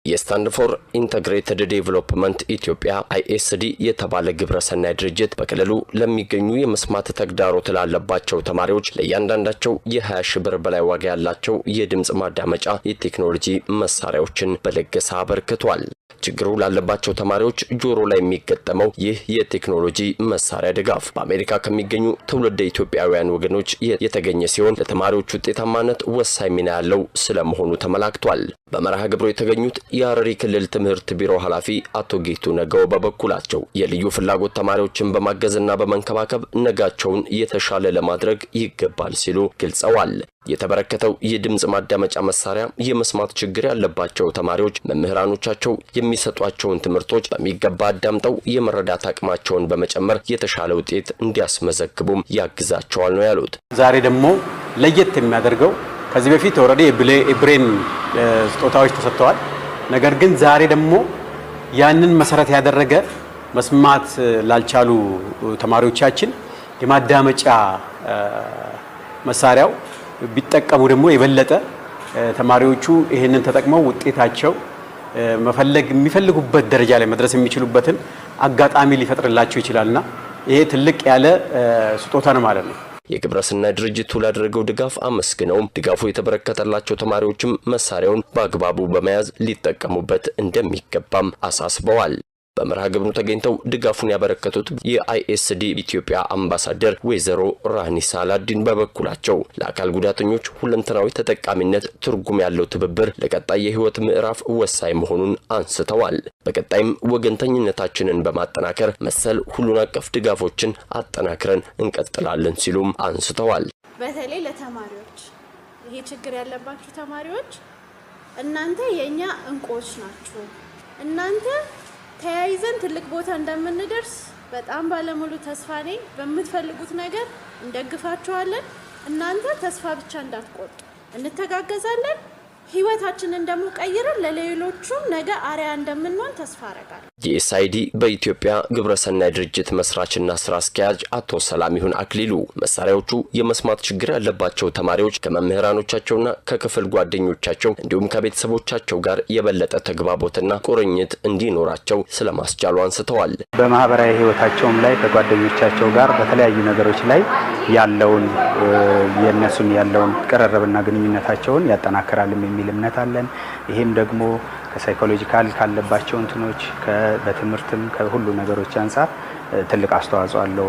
የ Stand for Integrated Development ኢትዮጵያ ISD የተባለ ግብረሰናይ ድርጅት በክልሉ ለሚገኙ የመስማት ተግዳሮት ላለባቸው ተማሪዎች ለእያንዳንዳቸው የ20 ሺህ ብር በላይ ዋጋ ያላቸው የድምፅ ማዳመጫ የቴክኖሎጂ መሳሪያዎችን በልገሳ አበርክቷል። ችግሩ ላለባቸው ተማሪዎች ጆሮ ላይ የሚገጠመው ይህ የቴክኖሎጂ መሳሪያ ድጋፍ በአሜሪካ ከሚገኙ ትውልደ ኢትዮጵያውያን ወገኖች የተገኘ ሲሆን፣ ለተማሪዎች ውጤታማነት ወሳኝ ሚና ያለው ስለመሆኑ ተመላክቷል። በመርሃ ግብሩ የተገኙት የሐረሪ ክልል ትምህርት ቢሮ ኃላፊ አቶ ጌቱ ነገው በበኩላቸው፣ የልዩ ፍላጎት ተማሪዎችን በማገዝና በመንከባከብ ነጋቸውን የተሻለ ለማድረግ ይገባል ሲሉ ገልጸዋል። የተበረከተው የድምፅ ማዳመጫ መሳሪያ የመስማት ችግር ያለባቸው ተማሪዎች መምህራኖቻቸው የሚሰጧቸውን ትምህርቶች በሚገባ አዳምጠው የመረዳት አቅማቸውን በመጨመር የተሻለ ውጤት እንዲያስመዘግቡም ያግዛቸዋል ነው ያሉት። ዛሬ ደግሞ ለየት የሚያደርገው፣ ከዚህ በፊት already የብሬን ስጦታዎች ተሰጥተዋል። ነገር ግን ዛሬ ደግሞ ያንን መሰረት ያደረገ መስማት ላልቻሉ ተማሪዎቻችን የማዳመጫ መሳሪያው ቢጠቀሙ ደግሞ የበለጠ ተማሪዎቹ ይህንን ተጠቅመው ውጤታቸው መፈለግ የሚፈልጉበት ደረጃ ላይ መድረስ የሚችሉበትን አጋጣሚ ሊፈጥርላቸው ይችላልና ይሄ ትልቅ ያለ ስጦታ ነው ማለት ነው። የግብረሰናይ ድርጅቱ ላደረገው ድጋፍ አመስግነውም፣ ድጋፉ የተበረከተላቸው ተማሪዎችም መሳሪያውን በአግባቡ በመያዝ ሊጠቀሙበት እንደሚገባም አሳስበዋል። በመርሃ ግብሩ ተገኝተው ድጋፉን ያበረከቱት የ ISD ኢትዮጵያ አምባሳደር ወይዘሮ ራኒ ሳላዲን በበኩላቸው፣ ለአካል ጉዳተኞች ሁለንተናዊ ተጠቃሚነት ትርጉም ያለው ትብብር ለቀጣይ የህይወት ምዕራፍ ወሳኝ መሆኑን አንስተዋል። በቀጣይም ወገንተኝነታችንን በማጠናከር መሰል ሁሉን አቀፍ ድጋፎችን አጠናክረን እንቀጥላለን ሲሉም አንስተዋል። በተለይ ለተማሪዎች፣ ይሄ ችግር ያለባችሁ ተማሪዎች፣ እናንተ የእኛ እንቁዎች ናችሁ። እናንተ ተያይዘን ትልቅ ቦታ እንደምንደርስ በጣም ባለሙሉ ተስፋ ነኝ። በምትፈልጉት ነገር እንደግፋችኋለን። እናንተ ተስፋ ብቻ እንዳትቆርጡ፣ እንተጋገዛለን። ህይወታችንን ደግሞ ቀይረን ለሌሎቹም ነገ አርአያ እንደምንሆን ተስፋ አረጋለሁ። የ SID በኢትዮጵያ ግብረሰናይ ድርጅት መስራችና ስራ አስኪያጅ አቶ ሰላሚሁን አክሊሉ፣ መሳሪያዎቹ የመስማት ችግር ያለባቸው ተማሪዎች ከመምህራኖቻቸውና ከክፍል ጓደኞቻቸው እንዲሁም ከቤተሰቦቻቸው ጋር የበለጠ ተግባቦትና ቁርኝት እንዲኖራቸው ስለማስቻሉ አንስተዋል። በማህበራዊ ህይወታቸውም ላይ ከጓደኞቻቸው ጋር በተለያዩ ነገሮች ላይ ያለውን የእነሱን ያለውን ቅርርብና ግንኙነታቸውን ያጠናክራልም የሚል እምነት አለን። ይሄም ደግሞ ከ psychological ካለባቸው እንትኖች፣ በትምህርትም ከሁሉ ነገሮች አንጻር ትልቅ አስተዋጽኦ አለው።